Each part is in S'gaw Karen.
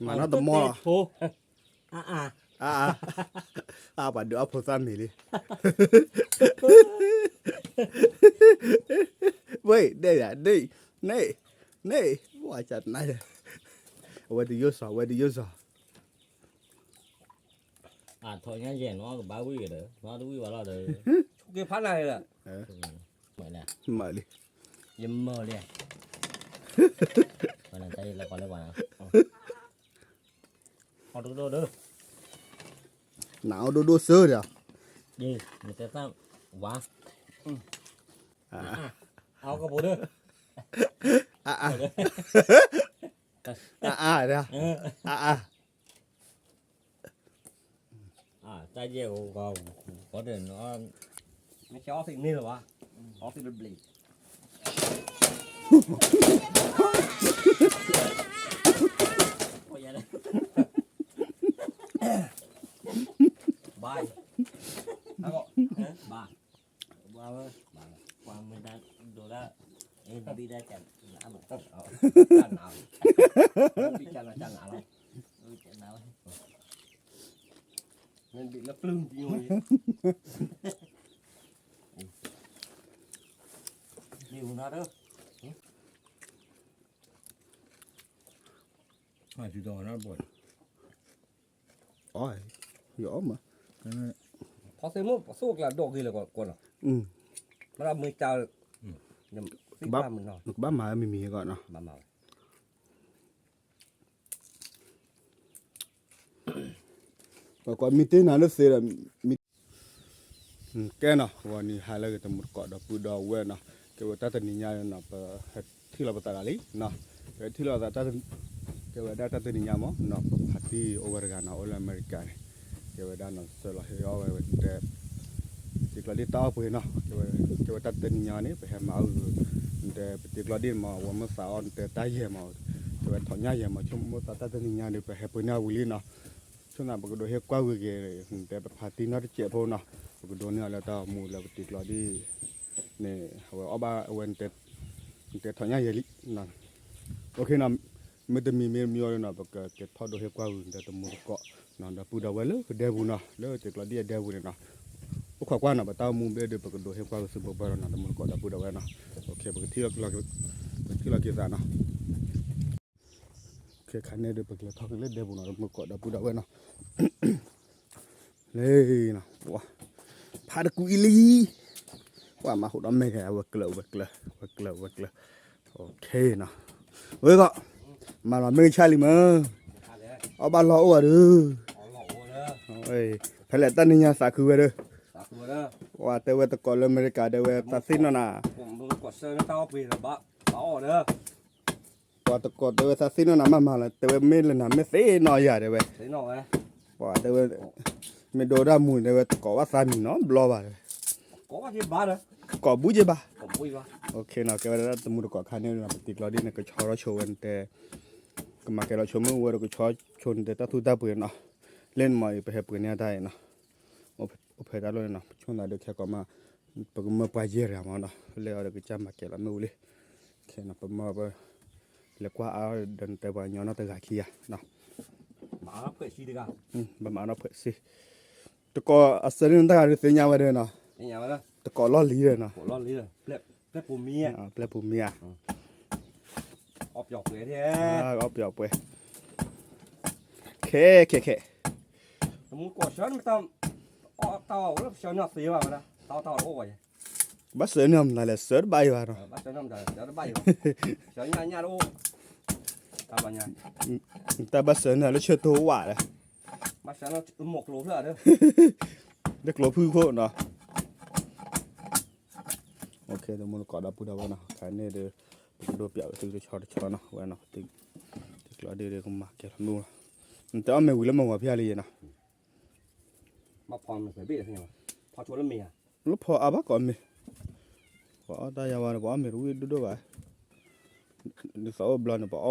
မၤနီၢ်တမီၢ်လီၤ. အါ အါ အါ ပှၤဒုးအီၣ်ဖိသၣ်မံၤလံ. ဝဲ ဒဲယၤ ဒဲ န့ၣ် န့ၣ် ဝဲကနါယၤ အဝဲတယိၣ်စီၤ အဝဲတယိၣ်စီၤ. အထီၣ်ညါယဲၢ်နီတဘၣ်ဝံၣ်ကဒီး နီတဝံၣ်ဘၣ်လီၤဒီး ဆိက့ဖးနၤလီၤ. မၤလံ ယမၤလံ အီၣ်ဒိၣ်ဒိၣ်ဒီး နအိၣ်ဒိၣ်ဒိၣ်စၢဒီး နတဲသၣ်ဝါ အီၣ်ကပိၤဒီး အါ အါ အါ အါ တၢ်ယဲၢ် ဂီၤဒီး မ့ၢ်ဆဲးအီၣ်သ့ၣ်န့ၣ်လၢၤဘၣ် အီၣ်သ့ၣ်တဘျီ ဘၣ် ဘၣ် ဘၣ် ပှၤမ့ၢ်တၢ်ဒိးတၢ် ဘံၣ်တၢ်ကနး တၢ်နး ဘံၣ်ကနး တၢ်နးလီၤ နဘံၣ်လၢပျုၢ်ဒံး မ့ၢ်ဝံၤနၤတၢ် အီၣ် ယအီၣ်မး ဖီသ့ၣ်မုၣ် ပသိၣ်ကျါဒိၣ်ဂ့ၤလၢကွၢ်နီၤ မ့ၢ်ဒၣ်မ့ၢ်တၢ် နကဘၣ်မၤမံၤမံၤကီးနီၤ ဘၣ်မၤဝဲ ပကွၢ်မ့ၢ်တ့ၢ်နၤလၢသ့ဒီး မ့ၢ် ကဲနီၤ ဂီၤနံၤဟါလၢအဂ့ၤ တမူတကိးဒီပုၢ်ဒီဝဲၢ်နီၤ ကဲဝဲတၢ်တနံၤညါနီၤ ပဟဲထံၣ်လီၤပသးဒၣ်လံနီၤ ကဲထံၣ်လီၤသး ကဲဝဲဒၣ်တၢ်တနံၤညါမးနီၤ ပဖါတံၢ်အိၣ်ဝဲတဂၤနီၤ အိၣ်လၢအမဲရကၤန့ၣ် ကဲဝဲဒၣ်နီၤ ဆှၢလီၤဟ့ၣ်အီၣ်ဝဲတဲ ပတံၤကျီဒံၣ်တၢ်အီၣ်ပှ့ၤနီၤ ကဲဝဲတၢ်တနံၤညါန့ၣ် ပဟဲမၤအီၣ်ဂ့ၤ နတဲပတံၤကျီဒံၣ်မး ဝဲမ့ၢ်သးအီၣ်နတဲတၢ်ယဲၢ်မး ကဲဝဲထီၣ်ညၣ်ယဲၢ်မး ဆိကမိၣ်သးတၢ်တနံၤညါန့ၣ် ပဟဲပှ့ၤန့ၢ်အဝံၤလံနီၤ ဆိကမိၣ်သးပကဒိးဟ့ၣ်ကွၢ်ဂ့ၤက့ၤ နတဲပဖါတံၢ်နီတစဲးဖိနီၤ ပကဒိးန့ၢ်အီၤလၢတၢ်အိၣ်မူလၢပတံၤကျီဒံၣ်န့ၣ် အဝဲအီၣ်ဘၣ်အဝဲ နတဲထီၣ်ညၣ်ယဲၢ်လံ အိၣ်ခ့နီၤ မ့တမံၤမ့တမံၤအီၤနီၤ ပကကဲထီၣ်ဒိးဟ့ၣ်ကွၢ်ဂ့ၤ နတဲတမူတကိးနီၤ ဒီပုၢ်ဒီဝဲၢ်လၢဒဲပူၤနီၤ လၢတံၤကျီဒံၣ်အဒဲပူၤန့ၣ်နီၤ အိၣ်ခိးကွၢ်နီၤ ပတၢ်အိၣ်မူဘ့ၣ်ဒီး ပကဒိးဟ့ၣ်ကွၢ်ဂ့ၤသုဘၢဘၢလီၤနီၤ တမူတကိးဒီပုၢ်ဒီဝဲၢ်နီၤ ပကထံၣ်လီၤက့ၤသးနီၤ ခဲခါန့ၣ်ဒီး ပကလဲၤထီၣ်က့ၤလၢဒဲပူၤနီၤ တမူတကိးဒီပုၢ်ဒီဝဲၢ်နီၤ လၢ ဖးတကူအံၤလံ ပှၤမၤဟူးဒီးမဲာ်ဂ့ၤ ဝဲကျၢၤ ဝဲကျၢၤ ဝဲကျၢၤ ဝဲကျၢၤ အိၣ်ခ့နီၤ ဝဲကီး မၤလီၤမ့ၢ်ဆါလံမၢ် အီၣ်ဘၣ်လီၢ်အိၣ်ဝဲဒီး ဖဲလဲၣ်တၢ်နံၤညါသးခုဝဲဒီး ပှၤတဲဝဲတကိးလၢအမဲရကၤ တဲဝဲသးသ့ၣ်နီၣ်နၤ ပှၤတကိးတဲဝဲသးသ့ၣ်နီၣ်နၤမးမးလီၤ တဲဝဲမ့ၢ်လၢနၤမ့ၢ်သ့ၣ်နီၣ်ယၤတဲဝဲ ပှၤတဲဝဲ မ့ၢ်ဒိးတၢ်မူန့ၣ် တဲဝဲတကိးဘၣ်သးမံၤနီတဘျီဘၣ်တဲဝဲ ကိးဘူးက့ၤဘၣ် ကဲဝဲဒၣ်တမူတကိးခါန့ၣ် ပတံၤကျီဒ်န့ၣ် ကဆီထီၣ်ဆိဝဲတဲ ကမၤကဲလီၤဆိမ့ၢ်ဝဲဒီးကဆီဆိန့ၣ်တဲတၢ်ထူတၢ်ပှ့ၤနီၤ လၢန့ၣ်မးအံၤ ပဟဲပှ့ၤန့ၢ်တၢ်အံၤနီၤ အိၣ်ဖဲတၢ်လီၢ်န့ၣ်နီၤ ပဆိၣ်သးဒီးခဲကိးမး ပကမၢပှၤယဲၢ်တဂၤမးနီၤ လဲၤအီၤဒီးကစၢ်မၤကဲလီၤမ့ၢ်ဝံၤလံ ခဲနီၤ ပမၢပ လဲၤကွၢ်အါဒီးနတဲပှၤကညီနီတဂၤခံဂၤနီၤ ဘၣ်မၤအါနီၢ်ဖှဲးစ့ တကိးအစၢန့ၣ်တၢ်ဂၤဒုးသ့ၣ်ညါဝဲဒီးနီၤ တကိးလီၢ်လံၤဒီးနီၤ ပျဲၢ်ပူၤမံဧါ အီၣ်ပျီပှဲၤ ခဲခဲခဲ ဘၣ်စၢန့ၢ်မနုၤလဲၣ် စၢတဘၣ်အံၤဘၣ်နီၤ တၢ်ဘၣ်စၢန့ၢ်လၢဆၢတိဝဲလဲၣ် တကျိဖုခိၣ်နီၤ တမူတကိးဒီပုၢ်ဒီဝဲၢ်နီၤ ခါန့ၣ်ဒီး ပကဒိးပျးဝဲသုတဆီတဆီနီၤ ဝဲနီၤ တံၤကျီဒံၣ်ဒီးကမၤကဲလီၤမ့ၢ်ဝဲ နတဲအီၣ်မ့ၤဝံၤလၢမုၢ်ဂီၤဖဲလဲၣ်ယဲနီၤ လၢဖီအါဘၣ်ကိးမ့ၢ် ပှၤအီၣ်တၢ်ယါဝါဒီး ပှၤအီၣ်မ့ၤတဝံၣ်ဒိၣ်ဒိၣ်ဘၣ်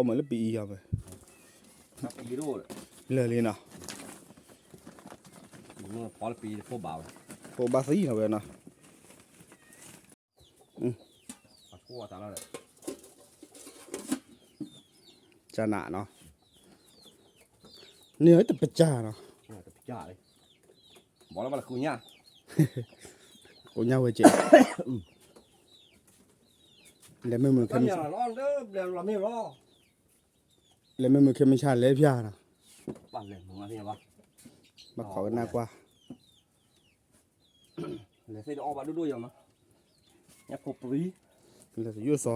ဒ်သိးအိၣ်ဘျီန့ၣ် ပှၤအီၣ်မ့ၤလၢပအံၤယါဝဲ လၢာ်လံနီၤ ဖိဘၣ်သံနီၤဝဲနီၤ ကနးနီၤ န့ၣ်တပစၢ်နီၤ, ကိညါဝဲကဲ, လဲၤမ့ၢ်မုၢ်ခဲ, လဲၤမ့ၢ်မုၢ်ခဲမုၢ်ဆါလဲၤဖၠၣ်နီၤ, ဘၣ်ခိးကနၣ်ကွၢ် လဲၤသ့ၣ်တအီၣ်ဘၣ်ဒိၣ်ဒိၣ်ယီၤမး, ညၣ်ဖိပြံ, လဲၤသယိၣ်စီၤ,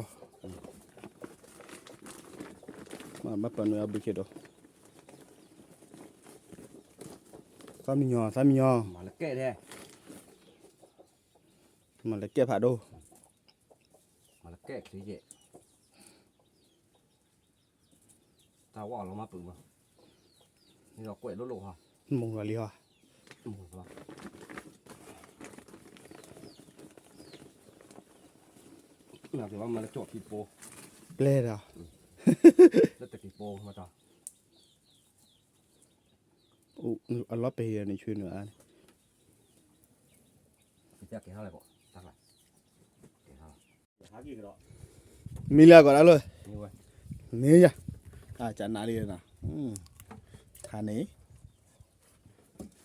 ဘၣ်ပှၤနွံအဘုခ့ဒီး, သးမံညီၤ သးမံညီၤ, မၤလၢကဲဖးဒိၣ်, တၢ်ဝဲအလီၤမၢ်ပူၤမး, န့ၣ်ဒီးကွဲးလိၣ်လိၣ်ဟီ, မုၢ်လီၤလံဟီ, မၤလၢကၠီၣ်ထံပိ, ပျဲဒီး, လၢတက့ၤပိမးတီ, အလီၤပဟံးန့ၣ်ဆွေးနွေးအါန့ၣ်, မံလၢအကီးဒၣ်လၢ, မ့ၢ်ယၤ, ကနၣ်လံနီၤ, ခါန့ၣ်,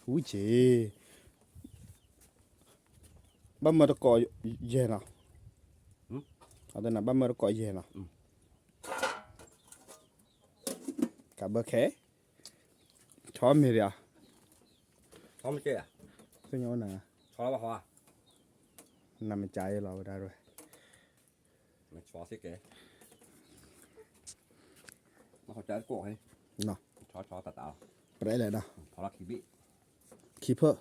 ဝံၣ်က့ၤ, ဘၣ်မၢတကိးယဲၢ်နီၤ, ဘၣ်မၢတကိးယဲၢ်နီၤ, ကဘၢခဲ, ဆီမ့ၢ်ဒံး, သ့ၣ်ညါအိၣ်နၤ, နမ့ၢ်ကါယဲလီၤဝဲဒၣ်ဝဲ, ပရဲလဲၣ်နီၤ, ခံဖၢၣ်,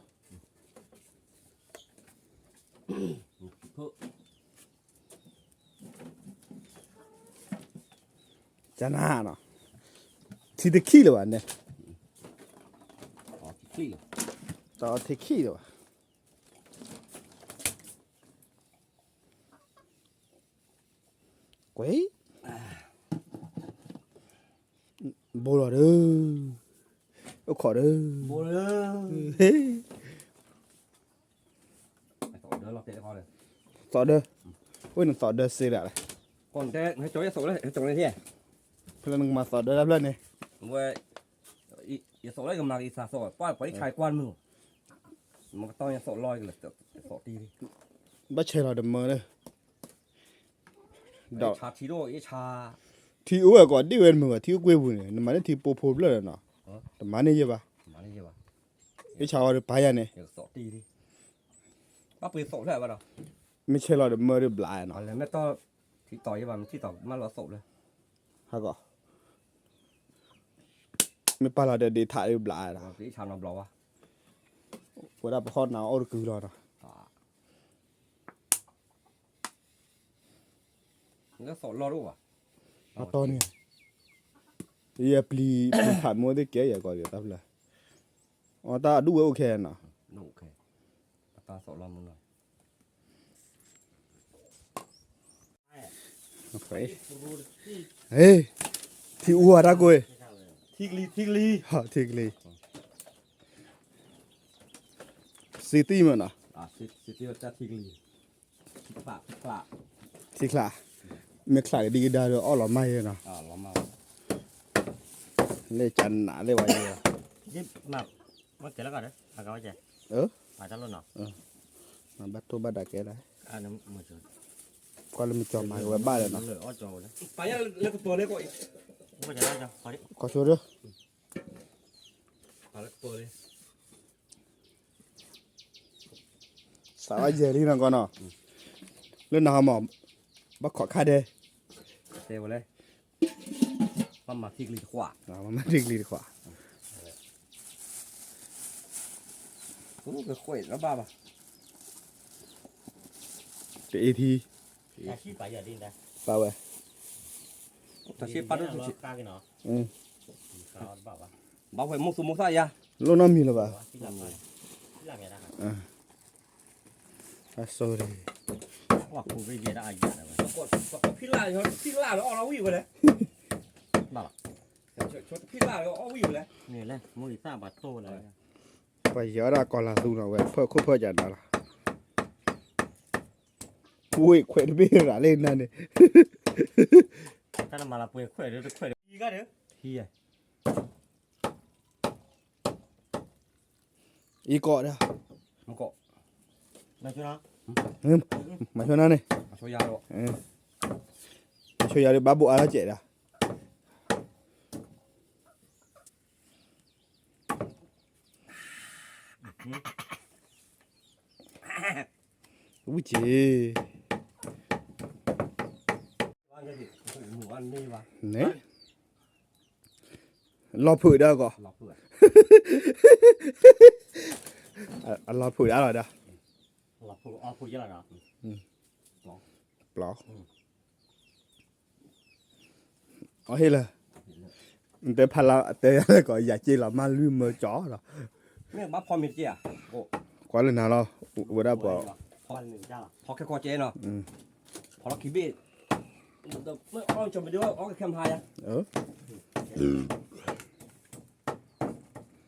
ကနၣ်နီၤ, ထံတခံလၢၤဘၣ်န့ၣ်, တထံခံလၢၤဘၣ်, ကွဲ, ဘိလီၤဒီး, အိၣ်ခိးဒီး, သီဒၢ, အိၣ်နသီဒၢစ့ဒၣ်လဲၣ်, ဖဲလၢနကမၤသီဒၢတဖျၢၣ်န့ၣ်, ယသိးလၢယကမၤက့ၤသးသိး ပှၤအံၣ်ဆါကွၢ်မုၢ်, မကတီယသိးလီၤ, ဘၣ်ဆဲးလီၤတမၢလၢ, ဒီး, ထံအိၣ်ဝဲကိးဒ့ၣ်ဝဲတမုာ်ဘၣ် ထံအိၣ်ကွ့ပူၤန့ၣ် နမၤန့ၢ်ထံပိဖိဖျၢၣ်လီၤနီၤ, တမၤန့ၢ်ယဲဘၣ်, အ့ၣ်ဆါဝဲတပာ်ယၤန့ၣ်, မ့ၢ်ဆဲးလီၤတမၢဒီးဘျးနီၤ, ဟးကီး, မ့ၢ်ပာ်လီၤဒီးဒ့ထးဒီးဘျးနီၤ, ဝဲဒၣ်ပဟီၣ်နၤအီၣ်တကုၤလီၤနီၤ, အတီန့ၣ်, ယပျံၤ, ပျံၤဖးမ့ၢ်သ့ၣ်ကဲယၤကီးဒီးတၢ်ဖျၢၣ်, အတၢ်အဒူၣ်ဝဲအိၣ်ခဲနီၤ, ထံအူအတၢ်ကိၢ်, ထံကလံၤ, ထံကလံၤ, စ့တံၢ်မးနီၤ, ထံချး, မ့ၢ်ချးကဒံကဒါဒီးအီၣ်လီၤမၢ်ယဲနီၤ, လၢကနးလၢဝဲယဲ, ဘၣ်တိၢ်ဘၣ်ဒၣ်ကဲဒၣ်, ကွၢ်လၢမုၢ်ကၠီမၤက့ၤဝဲဘၣ်ဒီးနီၤ, ကီၢ်ဆိဒၢ, စးဝါယဲၢ်လံနီၤကီးနီၤ, လၢနဟးမး, ဘၣ်ခိးခါဒဲး, တဲဝဲလဲၣ်, ဘၣ်မၤထံကလံၤတခွး, ဘၣ်မၤထံကလံၤတခွး, ဘၣ်, တအ့ထံ, ပာ်ဝဲ, ဘၣ်ဝဲမိၢ်သူမိၢ်သၣ်ယါ, လိၣ်နီတမံၤလၢၤဘၣ်, အဆိ, ဖံလၢ်လၢအီၣ်လီၤဝံၣ်ဝဲလဲၣ်, ဖံလၢ်လၢအီၣ်ဝံၣ်ဝဲလဲၣ်, ပှၤယဲၤဝဲဒၣ်ကီၤလၤသူနီၤဝဲ ဖၢၣ်ခိၣ်ဖၢၣ်ကနၤလီၤ, ပှ့ၤခွဲးတဘ့ၣ်ရၤလၢနၤန့ၣ်, တၢ်နမၤလၢပှ့ၤခွဲးဒီးတခွဲးဒီး, ဟံးဧါ, ယကီးဒၣ်, မၤဆိနၤန့ၣ်, မၤဆိယၤဒီး ဘၣ်ဘိးအါထီၣ်ကဲးဒၣ်, ဝံၣ်က့ၤ, န့ၣ် လီၤဖုးဒၣ်ကီး, အလီၤဖုးဒၣ်လီၤဒီး, ပျီ, အီၣ်ဟ့ၣ်လၢ, တဲဖးလၢတဲယၤလၢကီး ယၤက့လီၤမၢ်လွံၢ်မၢကၠီဒီး, ကွၢ်လၢနၤလီၤ, ဝဲဒၣ်ပှၤ, ဖီလီၤခံဘ့ၣ်, အီၣ်ကခဲမဟါယၤ,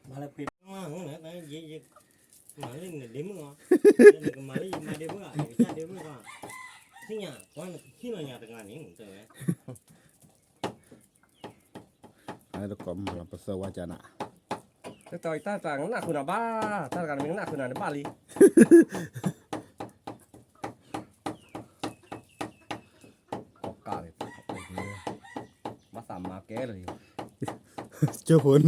မၤလၢဖှ့, မၤလၢနဒ့မုၣ်အီၤ, နကမၤလၢယမါဒ့မုၣ်ဧါ, ယကစၢ်ဒ့မုၣ်ဧါ, သ့ၣ်ညါ, ကွၢ်နကဟ့ၣ်လီၤညါတဂၤန့ၣ်, တဲဝဲ တကိးမၤလီၤပသၢဝါကနၤ, တၢ်တဂၤနကနၣ်ဃုာ်နၤဘၣ်, တၢ်တဂၤနမ့ၢ်ကနၣ်ဃုာ်နၤန့ၣ်ဘၣ်လံ, ကီးကး, ဘၣ်သးမၤကဲလၢာ်, ကၠိဖိ, ဒီး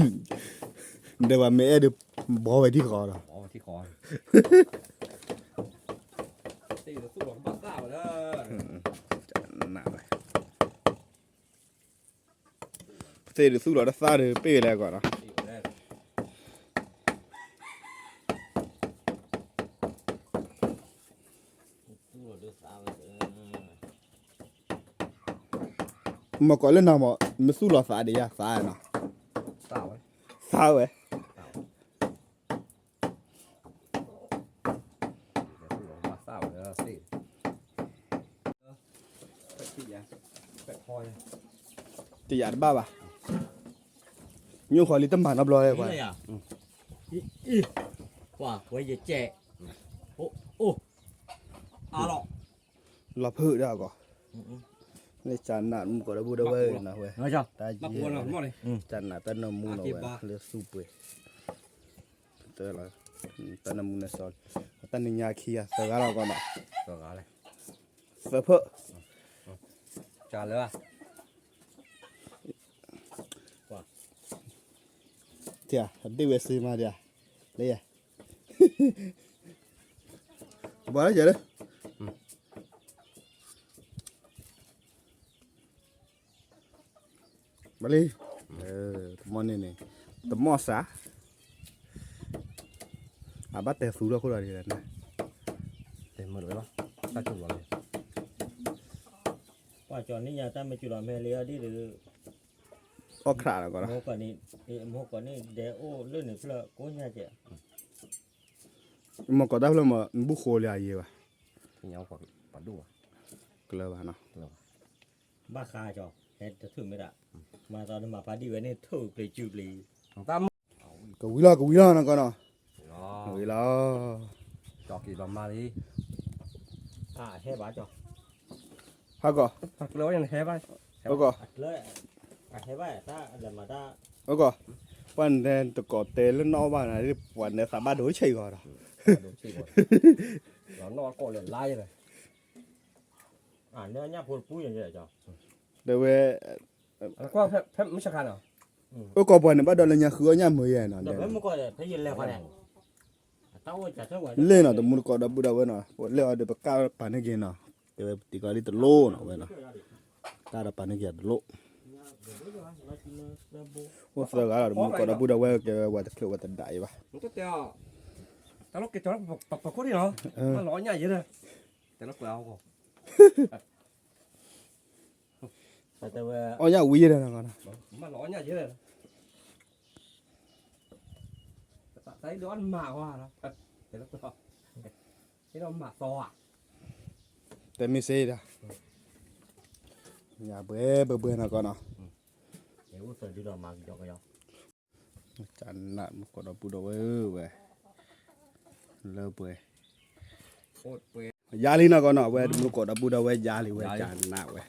ပှၤမ့ၢ်အဲၣ်ဒုး, ဘီဝဲထံဃီဒီး, ဘီဝဲထံဃီ, သ့ၣ်တသူၣ်လီၤဘၣ်သၣ်ဝဲလၢ, နးဝဲ သ့ၣ်တသူၣ်လီၤတသၣ်ဒီးပ့ၢ်လဲၣ်ကီးနီၤ, မ့ၢ်ကီးလၢနၤမး မ့ၢ်သူၣ်လီၤသးဒံးယၤသးနီၤ, သးဝဲ တယာ်တဘၣ်ဘၣ်, ညိၣ်ဃီလံတမၤနီတဘျီလၢၤ, ကွၢ်, ဝဲယကဲ, အိၣ်, အါလီၤ, လီၤဖုးဒၣ်ကီး, လၢကနးမူကီးဒီပုၢ်ဒီဝဲၢ်နီၤဝဲ, တၢ်ယဲ, ကနးတၢ်နᢢမူနီၤဝဲ လၢသူပှ့ၤ, တၢ်နၢမူနစီ, တၢ်နံၤညါခံဂၤသၢဂၤလီၤကီးနီၤ, သၢဖၢၣ်, ကလၢာ်, ဒ့ၣ်ဝဲစ့မးဒံး, လၢယဲ, ဘၣ်လၢယဲလၢ ဘၣ်လံ, တမီၢ်န့ၣ်န့ၣ်, တမီၢ်စး, အဘၣ်တဲသူထီၣ်ခိၣ်လီၤဒ်လဲၣ်, တဲမုာ်လီၤ, တၢ်ကၠိလီၤ, ပှၤကၠီၤန့ၢ်ယၤတၢ်မ့ၢ်ကၠူလီၤမဲာ်လံအီၤဒ်ဒီး, အီၣ်ခရးလီၤကီး, မဟိကီးန့ၣ်ဒဲအိၣ်လၢန့ၣ်ဖျၢၣ်ကိးညါကဲ, မ့ၢ်ကီးတၢ်ဖျၢၣ်မး နဘူၣ်ဃိလံအယံၤဘၣ်, ကလၢာ်ဘၣ်နီၤ, ဘၣ်ဃးကၠီၤ, ဟဲတထုးမ့ၢ်ဒၣ်, မၤသးနမၤဖးဒံၣ်ဝဲန့ၣ် ထုးပျ့ၤစုပျ့ၤ, ကဝံၤလီၤ ကဝံၤလီၤနီၤကီးနီၤ, ကဝံၤလီၤ, ကၠီၤက့ၤဘျီမါလံ, ဟဲဘၣ်ကၠီၤ, ဟဲကီး, ဟဲဘၣ်, ဟဲကီး, ပှၤနဲတကိးတဲလၢနီၣ်ဘၣ်နၤ ပှၤနဲသးဘၣ်ဒိဆံးဂီၤဒီး, တဲဝဲ, အိၣ်ကီးပှၤန့ၣ်ဘၣ်ဒီးလၢညါဃုအီၣ်ညၣ်မုာ်ယဲနီၤ, လဲၣ်နီၤ တမူတကိးဒီပုၢ်ဒီဝဲၢ်နီၤ ပလဲၣ်အီၤဒီးပကၢ်ပာ်န့ၢ်က့ၤနီၤ, တဲဝဲပတံၤကီးလံတလိၣ်နီၤဝဲနီၤ, ကၢ်ဒီးပာ်န့ၢ်က့ၤတလိၣ်, အိၣ်သၢဂၤလီၤ တမူတကိးဒီပုၢ်ဒီဝဲၢ် ကဲဝဲဝဲတချုးဝဲတဒၣ်အံၤဘၣ်, တၢ်လီၤက့ၤကၠီၤလၢပခိၣ်ဒံးနီၤ, မၤလီၤအီၣ်ညၣ်ယဲဒီး, တဲလၢကွဲးအီၣ်ဂီၤ အီၣ်ညၣ်ဝံၤယဲဒီး, မၤလီၤအီၣ်ညၣ်ယဲဒီး, တၢ်ဒုးအီၣ်မးဝဲလီၤ, တဲလၢကွဲးအီၣ်, တဲလီၤမးသီဧါ, တဲမ့ၢ်စ့ဒီး, ညၣ်ဘှဲဘှဲဘှဲနီၤကီးနီၤ, ကနးမူတကိးဒီပုၢ်ဒီဝဲၢ်ဝဲ, လၢပှဲၤ, ယါလံနီၤကီးနီၤ ဝဲတမူတကိးဒီပုၢ်ဒီဝဲၢ်ယါလံဝဲ ကနးဝဲ,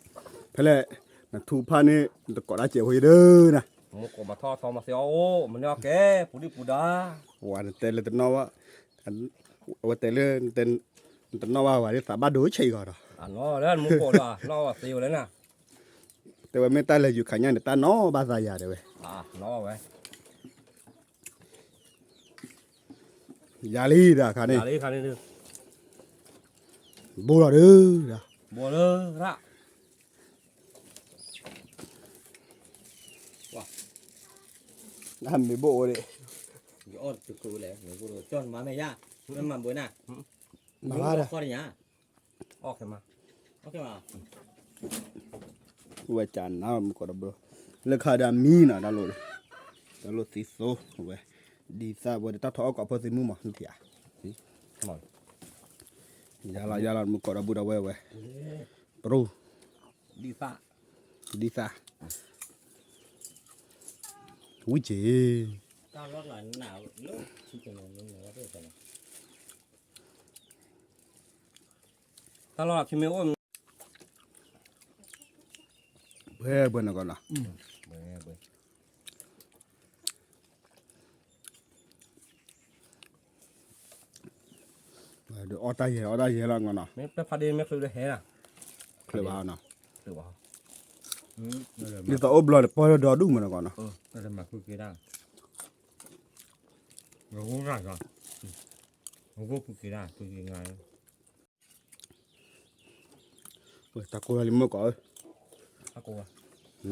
ဖဲလဲၣ်, နထူဖးန့ၣ် နတကိးတၢ်စဲးဖိယဒၢနၤ မူကိးမၤထီၣ်ထီမၤသ့အီၣ်အိၣ် မၤန့ၢ်အီၣ်ကဲ ပူၤဒံၣ်ပူၤဒါ, ဝဲနတဲလၢတနီၣ်ဘၣ်, အဝဲတဲလၢ နတနီၣ်ဘၣ်ဝဲဒ်သးဘၣ်ဒိဆဲးအံၤဂီၢ်ဒီး, နီၣ်လၢမူကိးဒီး နီၣ်ဝဲသ့ဝဲလၢနၤ, တဲဝဲမ့ၢ်တၢ်လဲၤယူၤခးညၣ်န့ၣ် တၢ်နီၣ်ဘၣ်သးယၤတဲဝဲ, နီၣ်ဝဲ ယၤလံဒီးခါန့ၣ်, ဘိလီၤဒုဒီး, ဘိလၢရၣ်, မ့ၢ်ဘိအိၣ်ဒံး, ယအီၣ်တခုလဲၣ်, ကၠီၣ်နမၤမ့ၢ်ယါ, မ့ၢ်မၤဘှဲနၤ, မၤဘၣ်ဒီး, အီၣ်ခဲမး, ဝဲကနၣ်မူကီးဒီးဘိ, လၢခါဒီးမံနီၤ တၢ်လိၣ်, တၢ်လိၣ်သံသိဝဲ, ဒ်သၣ်ဝဲဒီးတၢ်ထီၣ်အီၣ်ကိးဖီသံမုၣ်မး နထံၣ်ဧါ, ယါလီၤယါလီၤ မူကီးဒီးဘိဒီးဝဲဝဲ, ပရူ, ဒ်သၣ်, ဒ်သၣ်, ဝံၣ်က့ၤ တၢ်လီၢ်ခံမ့ၢ်အိၣ်, ဘှဲဘှဲနကီးနီၤ, အီၣ်တၢ်ယဲၢ် အီၣ်တၢ်ယဲၢ်လီၤနီၤ, မ့ၢ်ပဲဖးဒ့မ့ၢ်ချုးလၢဟဲနီၤ, ချုးဘၣ်နီၤ, ဒ်သိးအိၣ်ဘျီဒီးပီၢ်ဒီဒူၣ်မ့ၢ်နကီးနီၤ, မ့ၢ်ဖုက့ၤဒၣ်, မ့ၢ်ဖုက့ၤဒၣ်, ဖုက့ၤငါ တၢ်ကိၢ်လီၤလံမုၣ်ကီးဧၢ,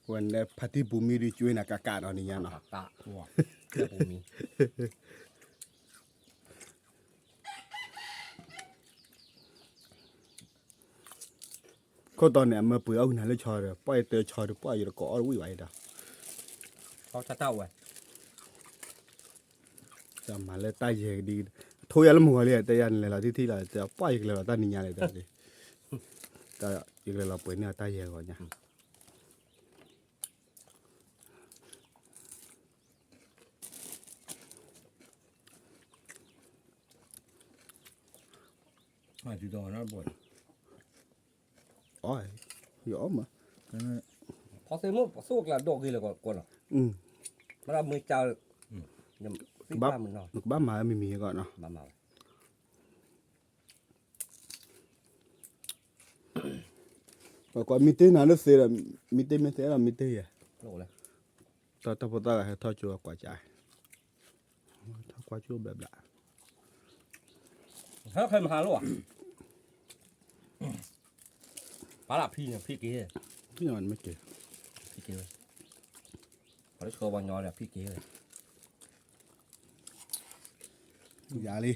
ဝဲန့ၣ်ဖါတံၢ်ပူၤမံဒီး ကၠွ့နၤကးကးဒီးနံၤညါနီၤ, ခိၣ်တီန့ၣ် အမၢပှ့ၤအီၣ်ကနၤလၢဆီဒီး ပှၢ်ယတၢ်ဆီဒီး ပှၢ်ယတကိးအီၣ်တဝံၣ်ဘၣ်အံၤဒီး, တၢ်ဝဲ တၢ်မၤလၢတၢ်ယဲၢ်ကဒံ, အထိယၤလၢမုၢ်ဂီၤလံ တဲယၤနလဲၤလီၤထံထံလီၤ တဲပှၢ်ယကလဲၤလီၤတၢ်နံၤညါလဲၣ်တဲ, ယကလဲၤလီၤပှ့ၤန့ၢ်တၢ်ယဲၢ်ဂီၤညါ အီၣ်, ယအီၣ်မး, ဖီသ့ၣ်မုၣ်ပသူၣ်ကျါဒိၣ်ဂ့ၤလၢကီးနီၤ, မ့ၢ်မ့ၢ်က, နကဘၣ်မၤမံၤမံၤကီးနီၤ, ပကွၢ်မံတ့ၢ်နၤလၢသ့ဒီး, မံတ့ၢ်မ့ၢ်သ့ဒီးမံတ့ၢ်ယဲၢ်, တၢ်ဖိသၣ်ဂၤဟဲထီၣ်ကၠိကွၢ်ကၠါ, ထီၣ်ကွၢ်ကၠိဘျးဘျး, ဟဲခဲမဟါလိၣ်ဧါ, ပာ်လၢဖံန့ၣ်ဖံက့ၤ, ဖံန့ၣ်မ့ၢ်က့ၤ, ဖံက့ၤဝဲ, ပှၤလၢဆှၢပှၤညီဒီးဖံက့ၤဝဲ, ယၤလံ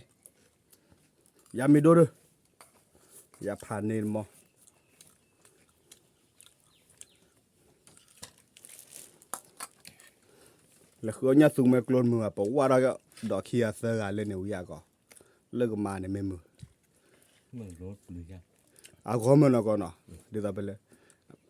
ယၤမ့ၢ်ဒိၣ်ဒီး, ယၤဖးန့ၢ်တမီၤ, လဲၤဃုအီၣ်ညၣ်သူမဲာ်ကျိတမုာ်ဘၣ် ပဝၢ်ထီၣ်ဒီးခံဂၤသၢဂၤလၢန့ၣ်ဝံၤအဂီၢ်, လၢကမၤန့ၣ်မ့ၢ်မုာ်, အဂီၢ်မ့ၢ်နီၢ်ကီၢ်နီၤ, ဒ်သိးပလဲၤ,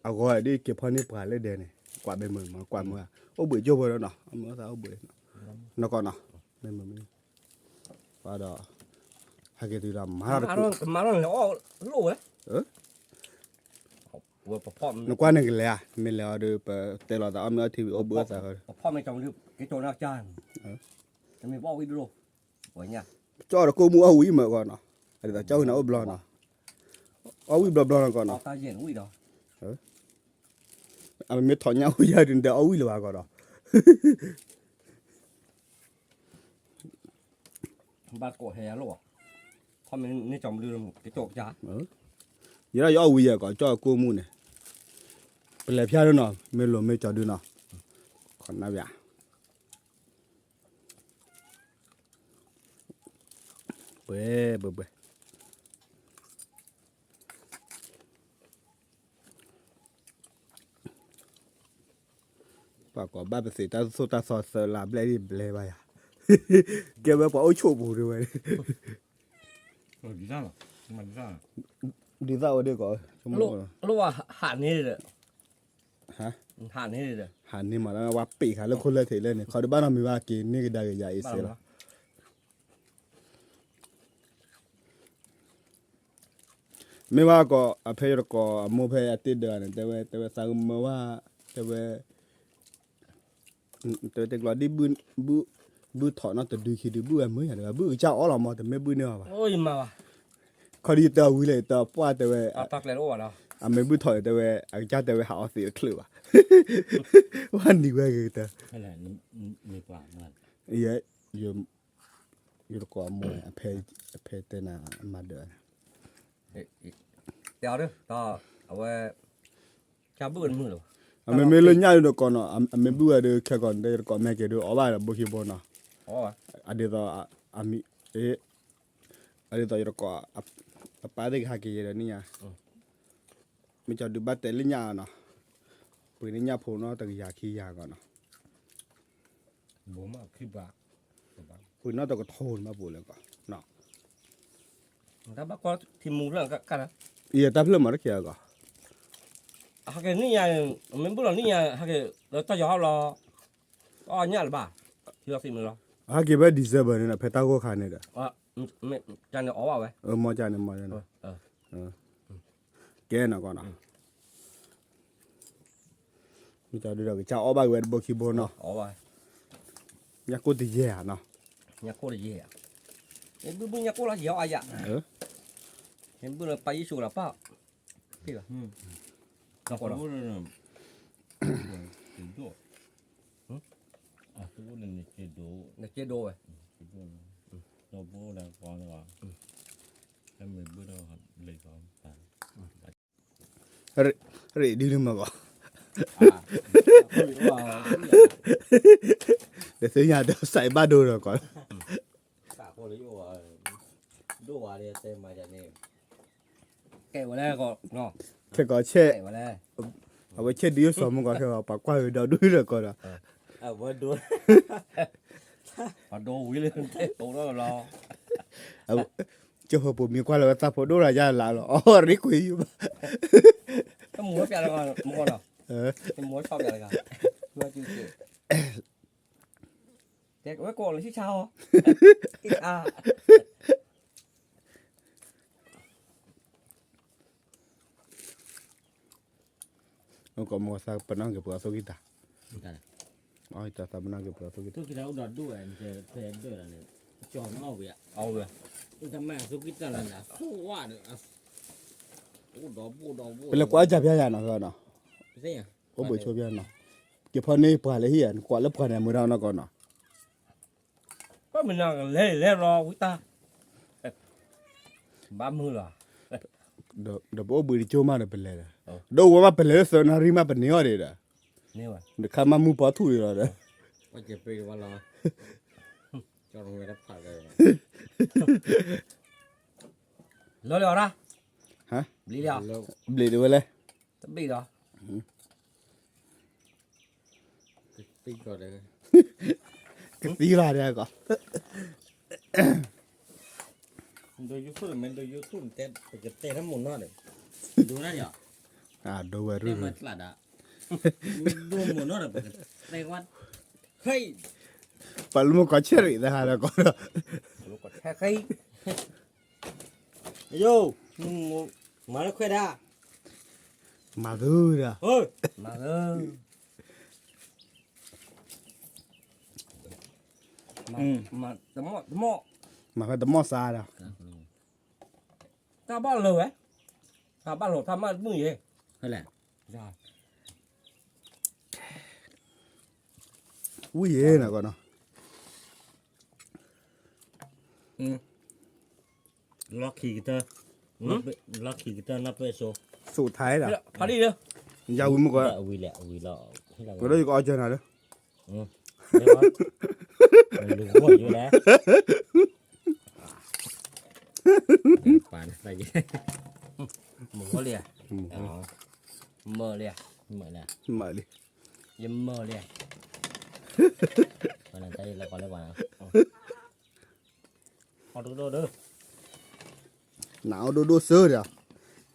အဂီၢ်ဒ်က့ၤဖီၣ်န့ၢ်ပှၤလၢဒဲန့ၣ် ကွၢ်မ့ၢ်မုာ်မး ကွၢ်မုာ်, အိၣ်ဘှံးကၠိဖိဒီးနီၤ အမုာ်သးအိၣ်ဘှံး, နီၢ်ကီၢ်နီၤ, မ့ၢ်မုာ်မ့ၢ် ပှၤဒီး, ဟဲက့ၤတုၤဒီးမၤထီၣ်တကူး, မၤထီၣ်န့ၣ်အီၣ်လိၣ်ဝဲ, နကွၢ်န့ၣ်ကလဲၤဧါ, မ့ၢ်လဲၤအီၤဒီး ပတဲလီၤသးအီၣ်မ့ၢ်အီထံဝံၤအိၣ်ဘှံးအသး, ကၠီၣ်တကိးမူအီၣ်ဝံၤမးကီးနီၤ, အဒ်သိးကၠီၣ်ဝံၤန့ၣ်အိၣ်ဘျီနီၤ, အီၣ်ဝံၤဘျီဘျီနီၤကီးနီၤ, အမ့ၢ်ထီၣ်ညၣ်ဝံၤယၤဒုးနတဲအီၣ်ဝံၤလၢၤဘၣ်ကီးဒီး ဘၣ်ကိးဟဲယၤလိၣ်, ထီၣ်မ့ၢ်န့ၢ်ကၠီမနုၤကကၠီကၠါ, ယဲဒၣ်ယအီၣ်ဝံၤယဲၢ်ကီး ကၠီၣ်ကိၢ်မူန့ၣ်, ပလဲၤဖျါဒ်နီၤ မ့ၢ်လိၤမ့ၢ်ကၠီဒုနီၤ, ခီနၣ်ဘၣ်, ပှဲၤပှဲၤပှဲၤ ပှၤကိးဘၣ်ပသ့ၣ်တၢ်သိၣ်တၢ်သီသၢလါဘျဲၣ်ဒ်ဘျဲၣ်ဘၣ်ယၤ, ကဲဝဲပှၤအိၣ်ဆိးပူၤဒ်ဝဲ, ဒ်သၣ်ဝဲဒ်ကီး, လိၣ်ဝဲဟးန့ၢ်ဒီး, ဟးန့ၢ်မးလၢဝဲပ့ၤခါလၢခိၣ်လၢထံးလၢန့ၣ် ခီဒုးဘၣ်နီတမံၤဘၣ်က့ၤန့ၢ်ကဒါက့ၤယၤအ့ၣ်စ့လီၤ. မ့ၢ်ဝဲကီး အဖဲယတကိးအမိၢ်ဖဲအတ့ၢ်ဒၢးန့ၣ် တဲဝဲ တဲဝဲသးကမၢဝဲ တဲဝဲ တဲဝဲတဲကျီဒ် ဘုၣ်ထီၣ်နီတဒုခံဒု ဘုၣ်ဝဲမုာ်ယၤတဂၤ ဘုၣ်ကစၢ်အီၣ်လီၤမး တမ့ၢ်ဘုၣ်န့ၢ်အီၤဘၣ်. ခီဒ်ယတၢ်ဝံၤလဲၣ် ယတၢ်ပှၢ်တဲဝဲ အမ့ၢ်ဘုၣ်ထီၣ်န့ၣ် တဲဝဲ အကစၢ်တဲဝဲဟးအီသံးတချုးဘၣ်. ဝဲနံၤဝဲဂ့ၤကတၢၢ် ယတကိးအမိၢ် အဖဲတဲနၤအမၤဒၢးန့ၣ် တဲအီၤဒီး အဝဲ ကဘုၣ်တမုာ်လီၤ. အမ့မ့ၢ်လၢညၣ်ဒုးတကိးနီၤ အမ့ၢ်ဘုၣ်ဝဲဒုးခဲကိာ်န့ၣ် ယတကိးမ့ၢ်က့ၤဒုး အီၣ်ဘၣ်ဒီးဘိခံဘိနီၤ. အဒ်သိး အမံၤ အဒ်သိးယတကိး အပၢ်သ့ၣ်ကဟဲက့ၤယဲဒီးနံၣ်ညါ မ့ၢ်ကဒုးဘၣ်တဲလၢညၣ်နီၤ ပှ့ၤန့ၢ်ညၣ်ဖိနီတကယၤခံကယၤကီးနီၤ ပှ့ၤနီတကထိန့ၣ်ဘၣ်ပူၤလၢကီး ယတၢ်ဖျၢၣ်မၤတက့ၢ်အဂီၢ် ဟဲက့ၤနံၣ်ညါ မ့ၢ်ဘုၣ်လီၤနံၣ်ညါ ဟဲက့ၤလၢတၢ်ယီၤဟီၣ်လီၤ အီၣ်ညၣ်လၢၤဘၣ် ဟံးလီၤသံးမုာ်လီၤ ဟဲက့ၤဖဲ December န့ၣ်ဒီး ဖဲတၢ်ဂီၢ်ခါန့ၣ်ဒီး ကန့ၣ်အီၣ်ဘၣ်ဝဲ မီၢ်ကန့ၣ်မီၢ် ကဲနီၤကီးနီၤ မ့ၢ်ကဒုးဒီးကစၢ်အီၣ်ဘၣ်က့ၤဝဲတဘိခံဘိနီၤ ညၣ်ကိၢ်တယဲၢ်ဧါနီၤ ညၣ်ကိၢ်တယဲၢ်ဧါ မ့ၢ်ဘုၣ်ဘုၣ်ညၣ်ကိၢ်လီၤယဲၢ်အီၣ်အယၤ မ့ၢ်ဘုၣ်လၢပၢ်ယ့ၣ်ၡူးလီၤပၢ် ကီးလီၤ အသူန့ၣ်န့ၣ်က့ဒိဝဲ ဒီဘိလၢကီးန့ၣ် မ့ၢ်ဘုၣ်ဒီးလၢကီး ရ့ဒုန့ၣ်မ့ၢ်ဂီၤ တသ့ၣ်ညါဒီးစးဘၣ်ဒိဒီးကီး ဒိၣ်ဝဲလၢယအိၣ် ဒိၣ်ဝဲလၢတဲမၤဒ်န့ၣ် ကဲဝဲလၢကီး ခဲကီးဆဲး အဝဲဆဲးဒုးယိၣ်စီၤမုၢ်ကီးခဲကီး ပှၤကွၢ်ဝဲဒီဒူၣ်ဒီးကီးဒီး အဝဲဒိ ပှၤဒိဝံၤလၢတဲတိၤထီၣ်လီၤ ကၠိဖိပိာ်မံၤကွၢ်လၢဝဲသးဖိဒိၣ်ရၤယါလၢ်လီၤ အီၣ်ရ့ကွံာ်ယုဘၣ် တမူထီၣ်ပျးလၢကီး မ့ၢ်ကီးဒီး တမူထီၣ်ပျးလၢကီး တဲဝဲကိးလၢဆံၣ်ဆါအီၤ ဆံၣ်ဆါ အိၣ်ကီးမ့ၢ်သးပနီၣ်က့ၤပှၤအသိးကံၢ်တၢ် အီၣ်တၢ်သးပနီၣ်က့ၤပှၤအသိးကံၢ်တၢ် သိးကံၢ်တၢ်အိၣ်ဒီးဒိၣ်ဝဲ ကၠီနီၣ်ဝဲ အဝဲ တမ့ၢ်အသိးကံၢ်တၢ်လၢနၤ သိၣ်ဝဲဒီး အိၣ်ဒီးဘိၣ်ဒီးဘိၣ် ပလဲၤကွၢ်အီၣ်ကၢ်ဖျါယၤနီၤနီၤ အိၣ်ဘှံးဆိဖျါနီၤ က့ၤဖီန့ၢ်ပှၤလၢဟံၣ်ဧါ နကွၢ်လၢပှၤန့ၣ်မုာ်တၢ်နီၢ်ကီၢ်နီၤ ပမ့ၢ်နၤလဲၤလဲၤလီၤဝံတၢ် ဘၣ်မုာ်လီၤ ဒီးပအိၣ်ဘှံးတကၠိၢ်မးဒီးပလဲၤဒီး ဒိၣ်ဝဲမးပလဲၤလၢသၢနၣ်ရံၣ်မးပန့ၢ်အီၤဒံးဒီး တခါမးမုၢ်ပီထူၣ်ဒံးလီၤဒီး လီၤလီၤရၣ် ဘျံးလီၤ ဘျံးတဝဲလဲၣ် တဘျံးဒီး ကသံလီၤဒီးကီး ဒိယိၣ်ထူၣ်မ့ၢ်ဒိယိၣ်ထူၣ်တဲ ပကတဲတၢ်မိၢ်နီၢ်ဒီး ဒိနၤယီၤ ဒိဝဲရူၢ် တဲမ့ၢ်ကျၢ်ဒၣ် မ့ၢ်ဒိမိၢ်နီၢ်ဒီး ပကတဲဝဲ ဟဲ ပှၤလၢမုၢ်ကီးဆဲးရံးသဟးဒီးကီးဒီး ယိၣ် မၤလၢခွဲးဒၣ် မၤသုဒီး မၤသု မၤတမီၢ်တမီၢ် မၤဖဲတမီၢ်စါဒီး တၢ်ဘၣ်လၢာ်ဝဲ တၢ်ဘၣ်လီၤတၢ်မၢ်တမုာ်ယဲ ဟဲလဲၣ် ဝံၣ်ယဲနၤကီးနီၤ လီၢ်ခံကတၢၢ် လီၢ်ခံကတၢၢ်နီၢ်ပဲၣ်စိ စိာ်ထါဒၣ် ဖးဒံၣ်လၢ ယၤဝံၤမုၢ်ကီး အဝံၤလဲၣ် အဝံၤလီၤ ဝဲဒၣ်ယကအီၣ်ကၢနၤလၢ လူၤဂီၢ်ယိလဲၣ် ပာ်နသးယဲ မုၢ်ဂီၢ်လံဧါ မုၢ်လံဧါ မုၢ်လံ မုၢ်လံ ယမုၢ်လံဧါ ပှၤနတၢ်ယလီၤကီးလၢပှၤ အီၣ်ဒိၣ်ဒိၣ်ဒီး နအိၣ်ဒိၣ်ဒိၣ်စၢၤ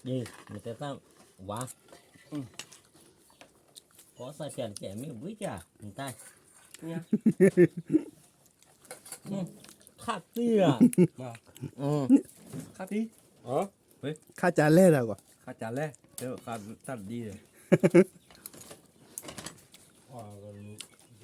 ဒီး နတဲသၣ်ဝါ ကီၢ်စၢ်ဖျၢၣ်တကဲမ့ၢ်ဝံၤကၢ် နတၢ် ခါတံၢ်ဧါ ခါတံၢ် ဟါ ခါကလဲၣ်ဒီးကီး, ခါကလဲၣ်, တၢ်ဒ်န့ၣ်, ထီၣ်လီၤ,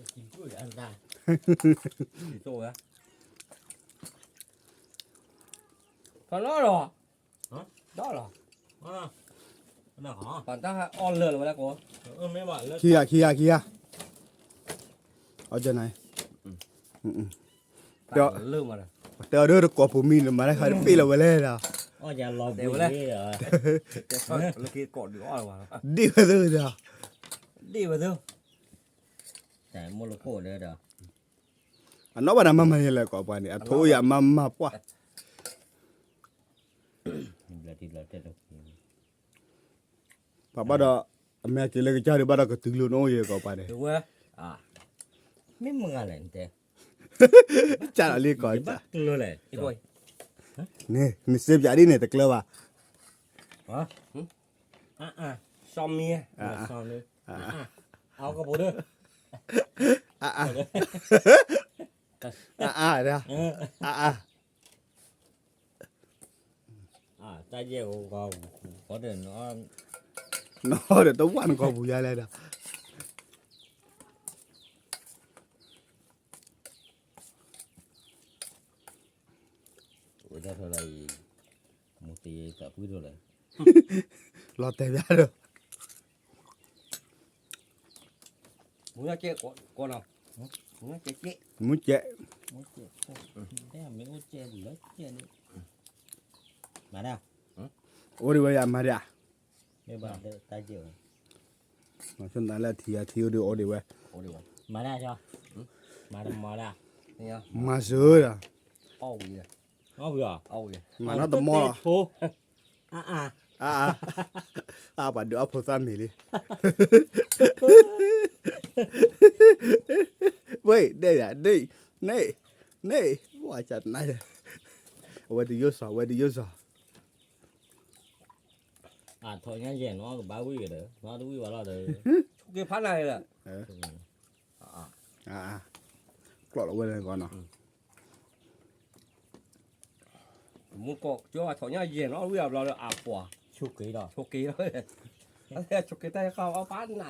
ဒီလီၤ, ပှၤတၢ်အီၣ်လၢာ်လီၤဝဲဒၣ်ကိး, ခံဂၤ ခံဂၤ ခံဂၤ, အီၣ်ကနၤ, တဲအီၤဒၣ်တကိးပူၤမံၤန့ၣ် မၤတၢ်ခါတပ့ၢ်လီၤဝဲလဲၣ်ဒီး, တဲဝဲလဲၣ်, ဒ့ၣ်ဝဲသ့ၣ်ဒီး, ဒ့ၣ်ဝဲသ့ၣ်, အနီၢ်ဘၣ်နၤမၤမၤယဲလဲၣ်ကိးပှၤန့ၣ် အထိယၤမၤမၤပှၢ် ပှၤဘၣ်ဒီး, အမဲာ်က့ၤလၢကစၢ်ဒုးဘၣ်ဒီးကတုၤလိာ်နအိၣ်ယဲကိးပှၤန့ၣ်, မ့ၢ်မဂၤလဲၣ်တဲ, ကၢ်လီၤလံကိး, န့ၣ် နစ့ပၠးဒ်န့ၣ် တကျၢၤဘၣ်, စီမံ, အကပူၤဒၢ, အအါ, အအါ တၢ်ယဲၢ်, နီၢ်ဒီးတဝၢ်နကိာ်ပူၤယါလဲၣ်ဒီး, ဝဲဒၣ်ထီၣ်လၢအံၤ, မူတ့သးပှံၢ်ဒိၣ်လဲၣ်, လီၤတဲာ်ဘၣ်ဒီး, မူကဲ, မူကဲ, မ့ၢ်အိၣ်ဒံးဝဲယၤမၤဒၣ်, မၤလၢအထံအထံအိၣ်ဒံးအိၣ်ဒံးဝဲ, မၤဒၣ်, မၤစၢၤဒီး, မၤနီၢ်တမီၢ်လီၤ, အါ, အါ, ပှၤဒုးအီၣ်ဖိသၣ်မ့ၤလံ, ဝဲ, ဒဲယၤ, ဒဲ, န့ၣ်, န့ၣ်, ဝဲတနါ, အဝဲတယိၣ်စီၤ, အဝဲတယိၣ်စီၤ, အထီၣ်ညါယဲၢ်နီၢ်ကဘၣ်ဝံၣ်ဒီး နီၢ်တဝံၣ်ဘၣ်လီၤဒီး, ဆိက့ၤဖးနၤလီၤ, ကျီၢ်လီၤဝဲန့ၣ်ကီးနီၤ, မူကီၢ်ကၠီအထီၣ်ညါယဲၢ်နီၢ်ဝံၣ်အဘျီဒီး အပှၤ, ဆိက့ၤလီၤ, ဆိက့ၤလီၤ, ဆိက့ၤတၢ်ဃါအီၣ်ပာ်နၤလံ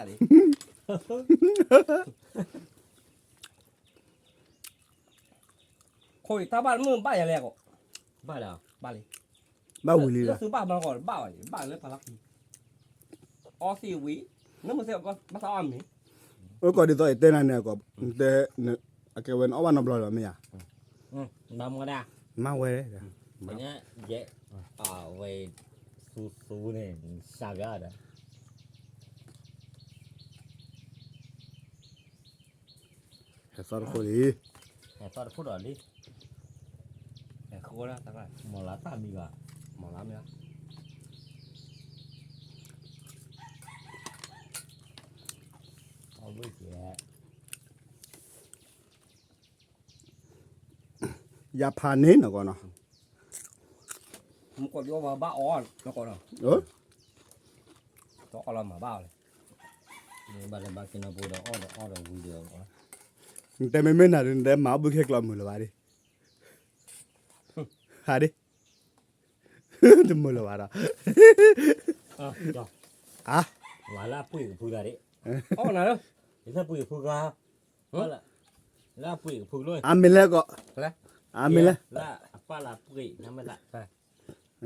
ခိၣ်အံၤတၢ်ဘၣ်မုၢ်ဘၣ်ယၤလဲၣ်အဂီၢ်, ဘၣ်လီၤ, ဘၣ်လံ, ဘၣ်ဝံၤလံလီၤ, လၢသုဘၣ်မၤဂီၢ်ဘၣ်ဝဲလံ, ဘၣ်လၢပှၤလီၢ်ခံ, အီသံးဝံၤ, နမ့ၢ်စ့ၢ်ကီးဘၣ်သးအီၣ်မ့ၤ, အိၣ်ကီးဒ်သိးယတဲနၤန့ၣ်အဂီၢ်, အကဲဝဲနအီၣ်ဘၣ်နီတဘျီလီၤမ့ၢ်ဧါ, မၤဝဲဒၣ်, မၤဝဲ, ဝဲ, သူသူန့ၣ်, စၢ်ဂၤဒီး ဟဲသီၣ်တခိၣ်လံ, ဟဲသီၣ်တခိၣ်ဒီးလံ, မီၢ်လါတၢ်မံၤဘၣ်, မီၢ်လါမ့ၢ်, အဝဲကဲ ယၤဖးန့ၣ်နီၢ်ကီၢ်နီၤ, မူကီၢ်ဒ်အီၣ်ဘၣ်အီၣ်နီၢ်ကီၢ်နီၤ, တအီၣ်လၢမၤဘၣ်အီၣ်လဲၣ်, ဘၣ်လၢဘၣ်က့ၤနီၢ်ပူၤဒီးအီၣ်ဒီးအီၣ်ဒီးဝံၤဒီး, နတဲမ့မ့ၢ်နၤဒ် နတဲမၤအီၣ်ဘုခဲကျီမုာ်လၢၤဘၣ်ဒ်, ဟးဒ် တမုာ်လၢၤဘၣ်ဒီး, အါ, ဝဲလၢအပှ့ၤကဖုဂၤဒ်, လၢပှ့ၤကဖုဂၤ, လၢအပှ့ၤကဖုကလိၣ်, အါမ့ၢ်လဲၣ်ကီး, အါမ့ၢ်လဲၣ်, လၢအပၢ်လၢအပှ့ၤနမ့ၢ်သး,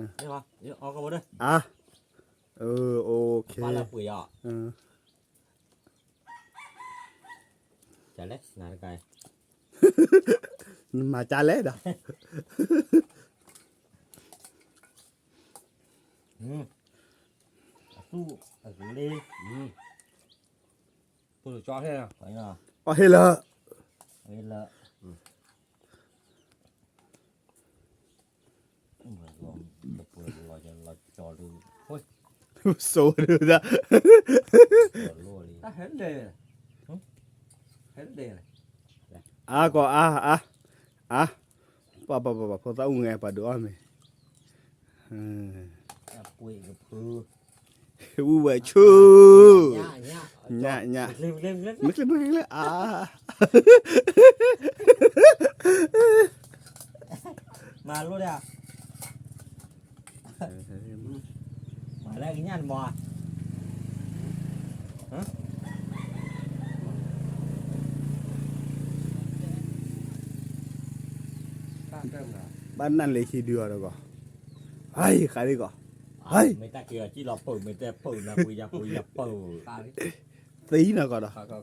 အါ, အပၢ်လၢအပှ့ၤယီၤ ကလဲၣ်, နတကါ, နမၤကလဲၣ်ဒီး, အသူၣ်အကလ့, အီၣ်ဟ့ၣ်လၢ စိဒၣ်, အါကီးအါ, အါ, အါ, ပှၤပှၤပှၤပှၤဖိသၣ်အူငဲ ပှၤဒုးအီၣ်မ့ၤ, အူဝဲဆူ, ညၣ်ညၣ်, မ့ၢ်ချ့မ့ၢ်ချ့, အါ, မၤလိဒၣ် မၤလၢကညၣ်တမီၤ, ဘၣ်နၢ်လၢဟံဒုအီၤတကီၢ်, ဟဲဃးဒ်ကီၢ်, ဟဲ, မ့ၢ်တၢ်က့ၤအီၤကံၣ်လီၤပၢၢ် မ့ၢ်တဲပၢၢ်နၤပူၤယၤပူၤယၤပၢၢ်, သံနၤကီၢ်